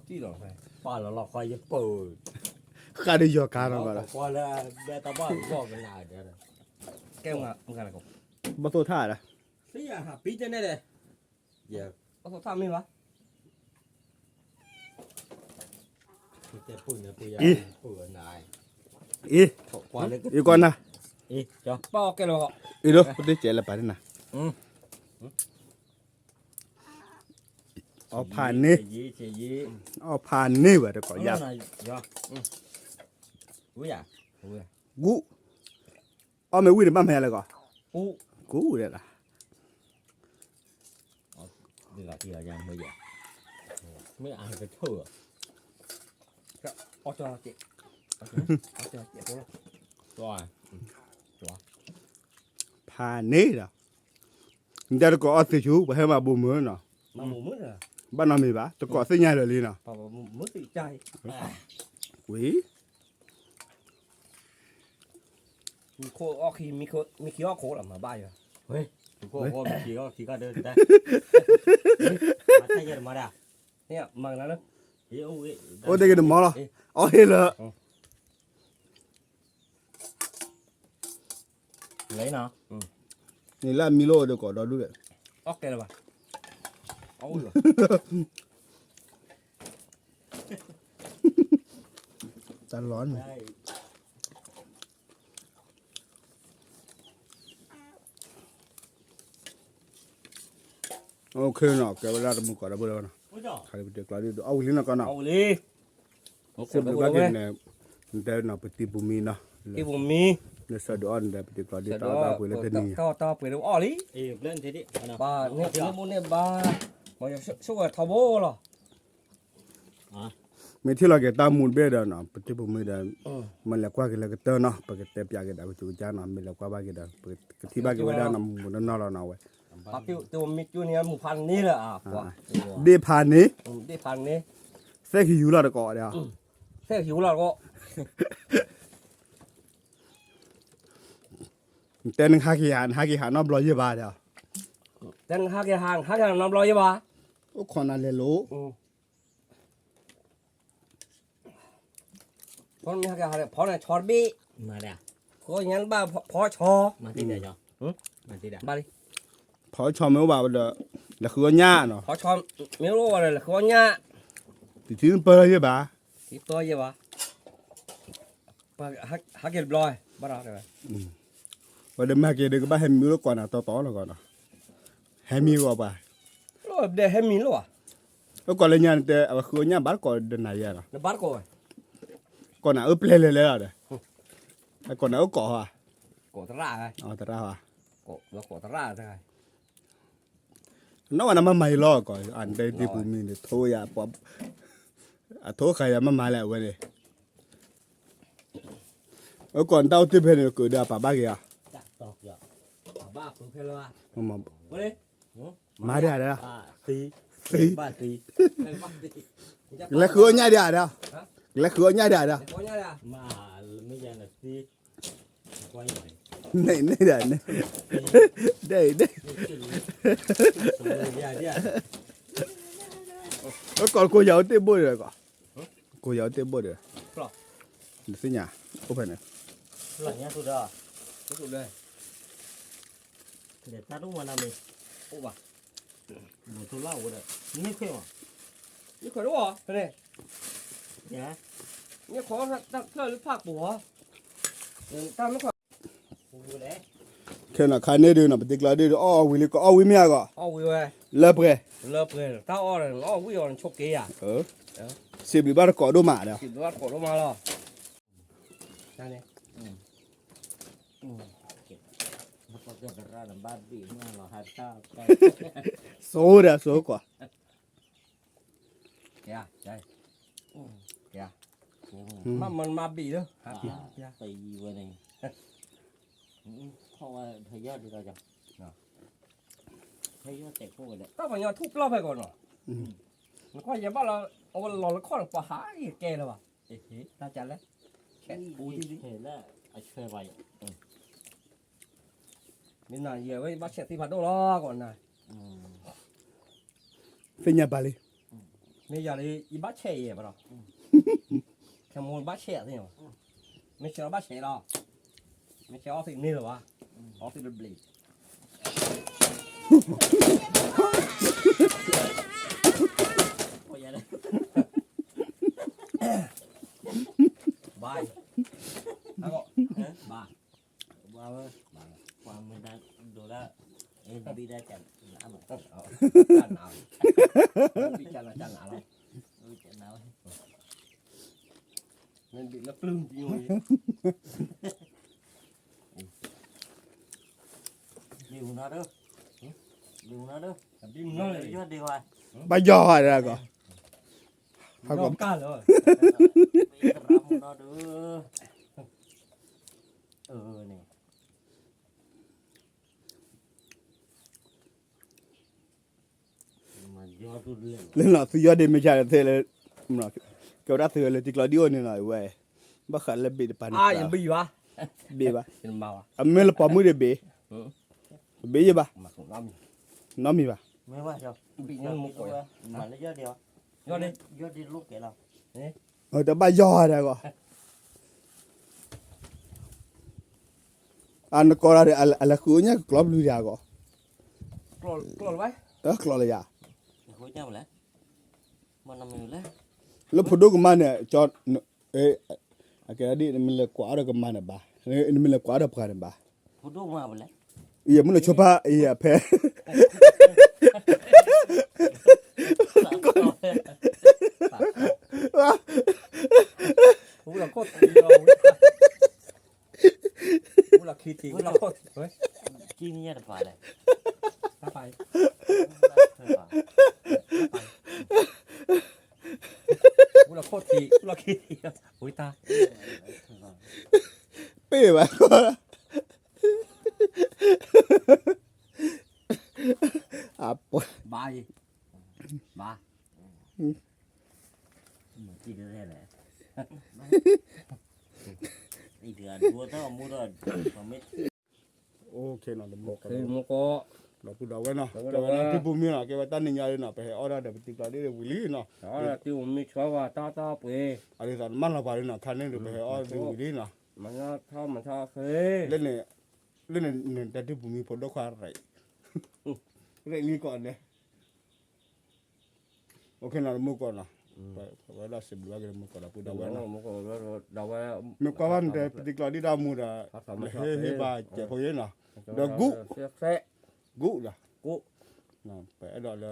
ဒီး, ပၢ်လီၤလီၤဃီယပၢၢ်, ဃးဒ်ယီၤကါနၤကီၢ်ဒီး, လၢဘဲတဘၣ်ဂီၢ်ကနၤဒီး, ကဲ, ဘၣ်သိၣ်ထၣ်ဒီး, သံယဟးပံတန့ၣ်ဒီး, ဘၣ်သိၣ်ထၣ်မ့ၢ်ဘၣ် အ့, အ့ကွၢ်နၤ, အ့, ပၢ်အီၣ်ကဲလၢၤ, အ့ဒိ ပတကဲလၢပာ်န့ၢ်နၤ, အီၣ်ဖးန့ၢ်, အီၣ်ဖးန့ၢ်ဝဲတကီၢ်ယၤ, ဂုၢ်, အီၣ်မ့ၢ်ဝံၣ်န့ၣ်ဘၣ်မၤယၤလၢကီၢ်, ဂုၢ်ဒဲးလီၤ ဖးန့ၢ်ဒီး, နတဲတကိးအီၣ်သ့ၣ်ဆူ ပှၤဟဲမၤဘိၣ်မုာ်နီၤ, ဘၣ်နီတမံၤဘၣ် တကိးသ့ၣ်ညါလၢာ်လံနီၤ, ဝံၤ မ့ၢ်ခံအီၣ်ခိၣ်လီၤ မၤဘၣ်ယၤ, မ့ၢ်ခံအီၣ်ခိၣ်, မၤတၢ်ယဲၢ်တမၤဒၣ်, အိၣ်တ့ၢ်က့ၤတမီၤလီၤ, အီၣ်ဟ့ၣ်လၢာ်, လဲၤနီၤ, န့ၣ်လၢအမံၤလိၣ်ဒီးကိးဒီဒူၣ်ဒီး, အီၣ်ကဲလၢၤဘၣ်, အီၣ်ဝံၣ်လီၤ, တၢ်လီၤန့ၣ် OKနီၤ, ကဲဝဲဒၣ်တမူကိးဒီပုၢ်ဝဲၢ်နီၤ, ခါလံပတ့ကျီဒ်အီၣ်ဝံၤလံနီၤကီၢ်နီၤ, စံးဘျုးဘၣ်က့ၤန့ၣ်, နတဲနီၤပတံၤပူၤမံနီၤ, ပတံၤပူၤမံ, လၢဆၢဒိးအီၣ်န့ၣ်ဒီး ပတ့ကျီဒ်တၢ်အီၣ်တၢ်ပှ့ၤလၢတနံၤညါ, တၢ်အီၣ်တၢ်ပှ့ၤလၢအီၣ်လံ, ဘၣ်န့ၣ်ဘၣ်, မ့ၢ်ထံၣ်လီၤက့ၤတၢ်မူတဘ့ၣ်ဒီးနီၤ ပတံၤပူၤမံဒီး, မ့ၢ်လဲၤကွၢ်က့ၤလၢကတၢၢ်နီၤ ပကတဲပၠးက့ၤဒီးပစူးကစၢ်နီၤ မ့ၢ်လဲၤကွၢ်ဘၣ်က့ၤဒီး, ကထံၣ်ဘၣ်က့ၤဝဲဒၣ်နီၤ မူးနီၢ်နီၢ်လီၤနီၤဝဲ, ဒ့ၣ်ဖးန့ၢ်, ဒ့ၣ်ဖးန့ၢ်, သဲၣ်ကယူၤလီၤတကိးဒီး, သဲၣ်ကယူၤလီၤတကိး တဲနဟးက့ၤဟး နဟးက့ၤဟးနီတဘျီယဲၢ်ဘၣ်ဒီး, တဲနဟးက့ၤဟး နဟးက့ၤဟးနီတဘျီယဲၢ်ဘၣ်, အိၣ်ခိးနၤလဲၤလိၤ, ဖီန့ၣ်ဟးက့ၤဟး ဖီန့ၣ်ဆီတဘ့ၣ်, ဃိညါဘၣ်ဖီဆီ, ဘၣ်လံ, ဖီဆီမ့ၢ်အိၣ်ဘၣ်ဒီး လဲၤဃုအီၣ်ညၣ်နီၤ, ဖီဆီမ့ၢ်အိၣ်ဘၣ်ဒီး လဲၤဃုအီၣ်ညၣ်, တထံၣ်နပၢၢ်ယဲၢ်ဘၣ်, တထံၣ်ပၢၢ်ယဲၢ်ဘၣ် ဟဲက့ၤတဘျီ, ဘၣ်ဒီး, ဝဲဒီးမ့ၢ်ဟဲက့ၤဒီးကဘၣ်ဟဲမံၤလၢကိးနၤတီတီလီၤကီးနီၤ, ဟဲမံၤဂီၤပှၤ, ဟဲမံၤလီၤ, လၢကိးလၢညါနတဲ အဝဲဃုအီၣ်ညၣ်ဘၣ်တကိးဒီးနၤယဲၢ်လီၤ, ကိးနၤအၢပျဲလဲၤလဲၤလီၤဒီး, ကိးနၤအၢကိးဟီ, ကိးသရၣ်, သရၣ်ဟီ, ကိးသရၣ်, နီၢ်ဝဲနမၤမၤယလီၤကီး အတဲတံၤပူၤမံၤန့ၣ် ထိယၤ, အထိဃာ်ယၤမၤမၤလဲၣ်အဝဲန့ၣ် အကိးနတၢ်အိၣ်တ့ၢ်ဖဲန့ၣ် ကၢးဒီးအပာ်ဘၣ်က့ၤဧါ, မၤဒၣ်ဒီး, သံ, ကလဲၤဃုအီၣ်ညၣ်ဒံးဧါဒီး, ကလဲၤဃုအီၣ်ညၣ်ဒံးဧါဒီး, န့ၣ်န့ၣ်ဒီးန့ၣ်, ဒဲၣ်ဒဲၣ်, အကိးကိးယၤအိၣ်တ့ၢ်ဘိၣ်ဒီးကီး, ကိးယၤအိၣ်တ့ၢ်ဘိၣ်ဒီး, နသ့ၣ်ညါ, အိၣ်ဖဲန့ၣ်, တၢ်တအိၣ်မနၤမ့ၢ်, အိၣ်ဘၣ်, မုၢ်ထူလၢ်ဝဲဒီး, န့ၢ်ခွဲးမး, န့ၢ်ခွဲးတအိၣ်, န့ၢ်ခွဲးတၢ်ဖျၢၣ်လၢဖၣ်ပူၤဧါ, တၢ်မ့ၢ်ခွဲး ခဲန့ၣ်ခါန့ၣ်ဒုးနီၤ ပတံၤကျီဒုးဒီး အီၣ်ဝံၤလံ ကအီၣ်ဝံၤမ့ၢ်အဂီၢ်, လၢပှဲၤ, လၢပှဲၤ, တၢ်အီၣ်ဒီး အီၣ်ဝံၤအီၤနဆိးက့ယၤ, စံးဘျုးဘၣ်တကိးဒိၣ်မးဒီး, စံးဘျုးဘၣ်တကိးဒိၣ်မးလီၤ, ဆိဒီးဆိကွၢ် မၤမၤဘံၣ်လၢ, ဝဲန့ၣ်, ခီၣ်ဝဲဖယီၢ်ဒ်သိး, တၢ်ပှၤညီထူၣ်ပျီၢ်ဖဲကီးနီၤ, နကွၢ်ယဲဘၣ်လီၤ, အဝဲလီၤလၢခီၣ်န့ၣ် ပှၤဟးယကဲလၢၤဘၣ်, တၢ်ကလဲၣ်, ခဲပူဒ်, မ့ၢ်နၤယဲဝဲယဘၣ်ဆဲးသ့ဖးဒိၣ်လီၤကီးနၤ, သ့ၣ်ညါပာ်လံ, မ့ၢ်ယၤလၢ ယဘၣ်ဆဲးယဲဘၣ်ဒီး, ခဲမိၢ်ဘၣ်ဆဲးသ့ၣ်ညါဘၣ်, မ့ၢ်ဆဲးလီၤဘၣ်ဆဲးလီၤ, မ့ၢ်ဆဲးအီၣ်သ့ၣ်န့ၣ်လီၤဘၣ်, အီၣ်သ့ၣ်တဘျ့ ဘၣ်, ဘၣ်, ပှၤမ့ၢ်ဒိးဒၣ်, ဘံဒၣ်ကနး, ကနး, ဘံကနးကနးလီၤ, မ့ၢ်ဘံလၢပျုၢ်, ဘံမနီၤဒၢ, ဘံမနီၤဒၢ, ဘံမနီၤလၢယီၢ်ဒံးဝဲ, ဘၣ်ယီၢ်ဝဲဒၣ်ကီး, ဟးကီး, မနီၤဒၢ, န့ၣ် လၢနီၤ သုယီၢ်ဒ့မ့ၢ်ဆါသ့လၢ, ကဲဝဲဒၣ်သုလၢတံကျီဒံၣ်အိၣ်န့ၣ်နီၤ ဝဲ, ဘၣ်ဃးလၢဘ့ၣ်တပၤန့ၣ်, ဘ့ၣ်ဘၣ်, အမ့ၢ်လၢပိာ်မုၣ်ဒံးဘ့ၣ်, ဘ့ၣ်ယဘၣ်, နီတမံၤဘၣ်, တဘၣ်ယီၢ်ဒံးကီး အနကီၢ်ဒၣ်ဒီး အလဲၤဃုအညၣ်ကကျီပလူၤဒံးအဂီၢ်, ကျီလၢယၤ, လၢဖိဒိၣ်ကမၣ်န့ၣ်, အကဲဒ်နမ့ၢ်လဲၤကွၢ်အီၣ်ဒီးကမၣ်န့ၣ်ဘၣ်, နမ့ၢ်လဲၤကွၢ်အီၣ်ဒီးပှၤန့ၣ်ဘၣ်, ယမ့ၢ်လဲၤဆိဖါအံၤအဖဲ ပ့ၢ်ဘၣ်, အပှၤ, ဘၣ်, ဘၣ်, အိၣ်ခ့နီၤ တမူကီး, ဒီပုၢ်ဒီဝဲၢ်နီၤ, ကဲဝဲဒၣ်တၢ်ပူၤမံနီၤ, ကဲဝဲတၢ်နံၤညါလံနီၤ, ပဟဲအီၣ်ဒၣ်ဒီးပတံၤကျီဒံၣ်ဝံၤလံနီၤ, တၢ်မၤလီၤပှၤလံနီၤ, ခါန့ၣ်ဒီးပဟဲအီၣ်ဒံးဝံၤလံနီၤ, လၢန့ၣ်, လၢန့ၣ်တၢ်တၢ်ပူၤမံဖိဒိၣ်ခွါရဲၣ်, ရဲၣ်လံကီးန့ၣ် အိၣ်ခ့နီၤ တမူကီးနီၤ, ဝဲဒၣ်စံးဘျုးဘၣ်က့ၤတမူကီးဒီပုၢ်ဒီဝဲၢ်နီၤ, မ့ၢ်ကွၢ်ဘၣ်နတဲပတံၤကျီဒံၣ်တၢ်မူဒီး, ဟ့ၣ်ဘၣ်စဲးဖိယဲနီၤ, ဒီးဂုၢ်, ဂုၢ်လီၤ, ပအဲၣ်ဒိးလၢ,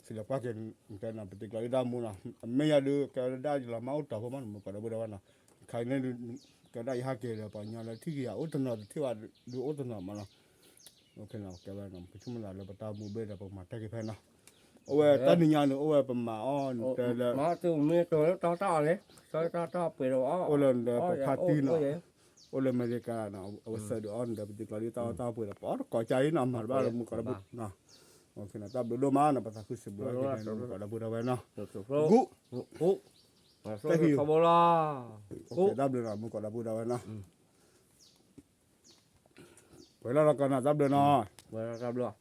စံးလီၤကွၢ်က့ၤ, နတဲနီၤ ပတံၤကျီဒံၣ်တၢ်မူနီၤ, အမ့ၢ်ယၤဒုး ကဲဝဲဒၣ်ယလီၤမၢ်အိၣ်တီၤဖိမး တမူကီးဒီပုၢ်ဒီဝဲၢ်နီၤ, ခါအံၤန့ၣ်ဒုး, ကဲဝဲဒၣ်ယဟးက့ၤဒီးပှၤကညီလၢထံၣ်က့ၤယၤအိၣ်တနီၤတထံၣ်ဘၣ်ဒုးအိၣ်တနီၤမးနီၤ, အိၣ်ခ့နီၤ ကဲဝဲနီၤ ပဆိကမိၣ်သးလၢပတၢ်မူဘ့ၣ်ဒီးပကမၤတၢ်က့ၤဖဲနီၤ, အိၣ်ဝဲတၢ်နံၤညါန့ၣ် အိၣ်ဝဲပမၤအီၣ်နတဲလၢ, အိၣ်လၢနဒီးပဖါတံၢ်နီၤ, အိၣ်လၢအမဲရကၤနီၤ, အဝဲသၢဒုးအီၣ်နဒီးပတံၤကျီဒံၣ်တၢ်အီၣ်တၢ်ပှ့ၤဒီး ပအီၣ်တကိးကါအံၤနီၤ မၤတဘၣ်လၢမူကီးဒီပုၢ်, တၢ်ဘျုးဒိၣ်မးနီၤ ပသးခုစံးဘျုးဘၣ်က့ၤမူကီးဒီပုၢ်ဒီဝဲၢ်နီၤ, ဂုၢ်, တၢ်ဘျုးနီၤ မူကီးဒီပုၢ်ဒီဝဲၢ်နီၤ, ပှဲၤလီၤလီၤကီးနီၤ တၢ်ဘျုးနီၤ, တၢ်ဘျုး